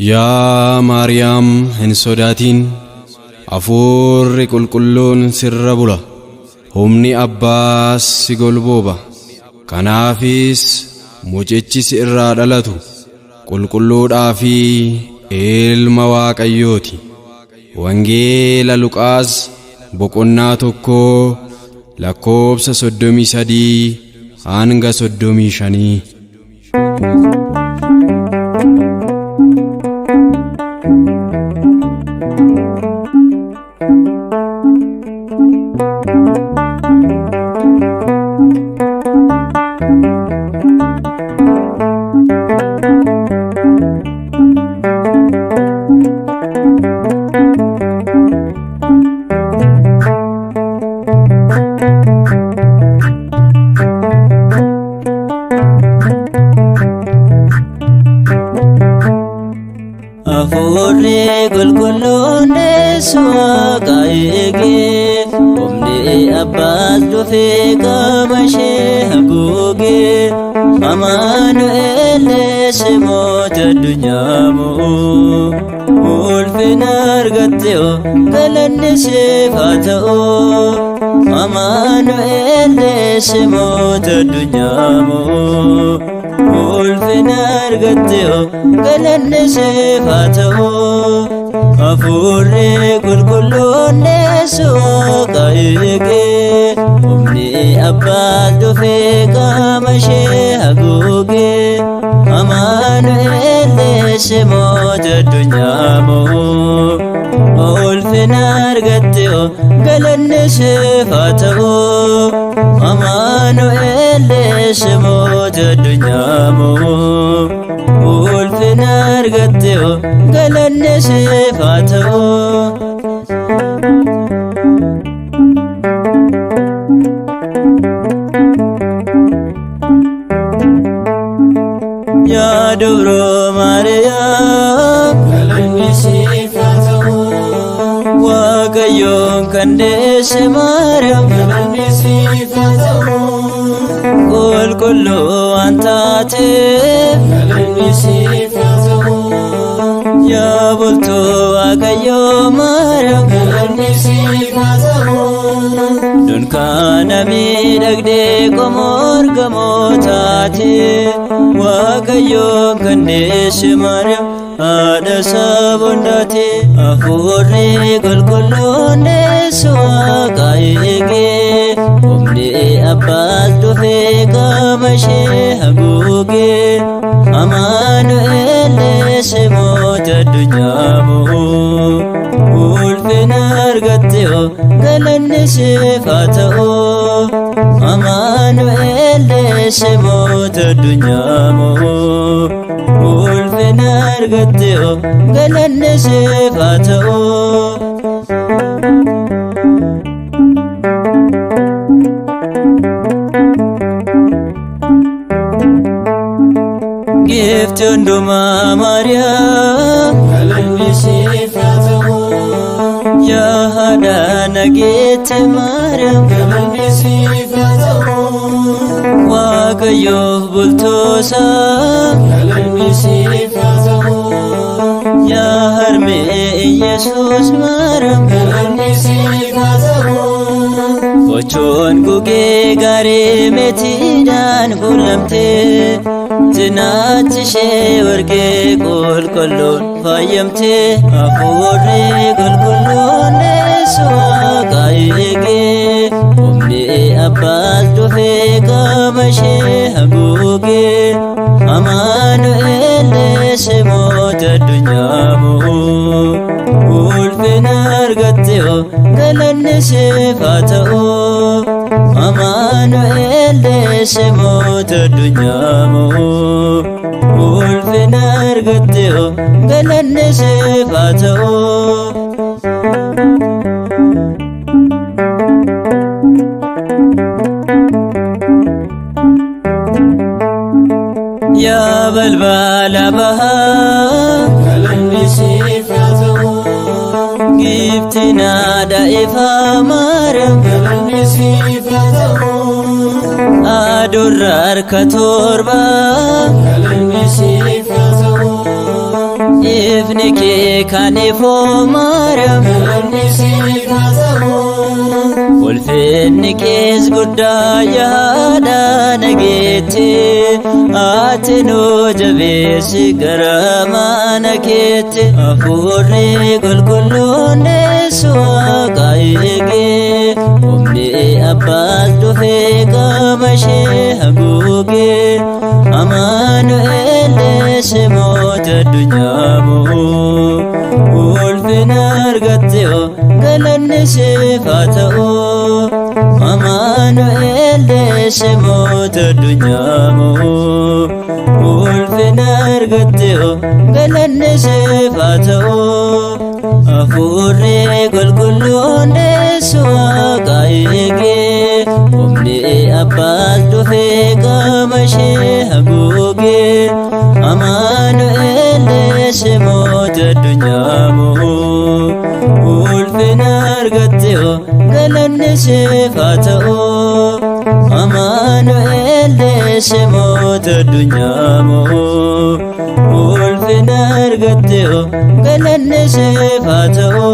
Yaa Maariyaam hin sodaatin, Hafuurri qulqulluun sirra bula, humni Abbaas si golbooba. Kanaafis mucichi si irraa dhalatu qulqulluudhaa fi ilma Waaqayyooti. Wangeela Luqaas boqonnaa 1 lakkoobsa 33 hanga 35. Hafuurri qulqulluun deessu waaqa eegee, humni abbaas dhufee qaama ishee haguugee, Amaanu'el simoota addunyaa mo'u. Ulfina argatte oo galanni siif haa ta'u. Amaanu'el simoota addunyaa mo'u. Ulfina argatte oo galanni siif haa ta'u. Hafuurri qulqulluun deessu waaqa eegee, humni abbaas dhufee qaama ishee haguugee, Amaanu'el simoota addunyaa mo'u. Ulfina argatte oo galanni siif haa ta'u. Amaanu'el simoota addunyaa mo'u. Ulfina argatte oo galanni siif haa ta'u. Yaa dubroo Maariyaam galanni siif haa ta'u. Waaqayyoon kan deesse Maariyaam galanni siif haa ta'u. Qulqulluu waan taateef galanni siif haa ta'u. Yaa bultuu Waaqayyoo Maariyaam galanni siif haa ta'u. Dunkaana miidhagdee qomoo ergamootaati, Waaqayyoon kan deesse Maariyaam haadha sabondaati. Hafuurri qulqulluun deessu waaqa eegee, humni abbaas dhufee qaama ishee haguugee, Amaanu'el simoota addunyaa mo'u. Ulfina argatte oo galanni siif haa ta'u. Amaanu'el simoota addunyaa mo'u. Ulfina argatte oo galanni siif haa ta'u. Giifti hundumaa Maariyaam galanni siif haa ta'u. Yaa haadha nageetti Maariyaam galanni siif haa ta'u. Waaqayyoof bultoosaa galanni siif haa ta'u. Yaa harmee Iyesuus Maariyaam galanni siif haa ta'u. Fochoon gugee gaarii meetiidhaan kuulamtee, cinaachi ishee warqee qulqulluun faayamtee, Hafuurri qulqulluun deessu waaqa eegee, humni abbaas dhufee qaama ishee haguugee, Amaanu'el simoota addunyaa mo'u. Ulfina argatte oo galanni siif haa ta'u. Amaanu'el simoota addunyaa mo'u. Ulfina argatte oo galanni siif haa ta'u. Yaa balbala bahaa galanni siif haa ta'u. Giiftiin haadha ifaa Maariyaam galanni siif haa ta'u. Aduurra harka 7 galanni siif haa ta'u. Ifni kee kan ifoo Maariyaam. Galanni siif haa ta'u. Ulfinni kees guddaa yaada nageetti, ati nu jabeessi gara mana keetti. Hafuurri qulqulluun deessu waaqa eegee, humni abbaas dhufee qaama ishee haguugee. Amaanu'el deesse moota addunyaa moo, ulfina argatte oo galanni siif haa ta'u. Amaanu'el deesse moota addunyaa moo, ulfina argatte oo galanni siif haa ta'u. Hafuurri qulqulluun deessu waaqa eegee, humni abbaas dhufee qaama ishee haguugee. Amaanu'el deesse moota addunyaa moo, ulfina argatte oo galanni siif haa ta'u. Amaanu'el deesse moota addunyaa moo, ulfina argatte oo galanni siif haa ta'u.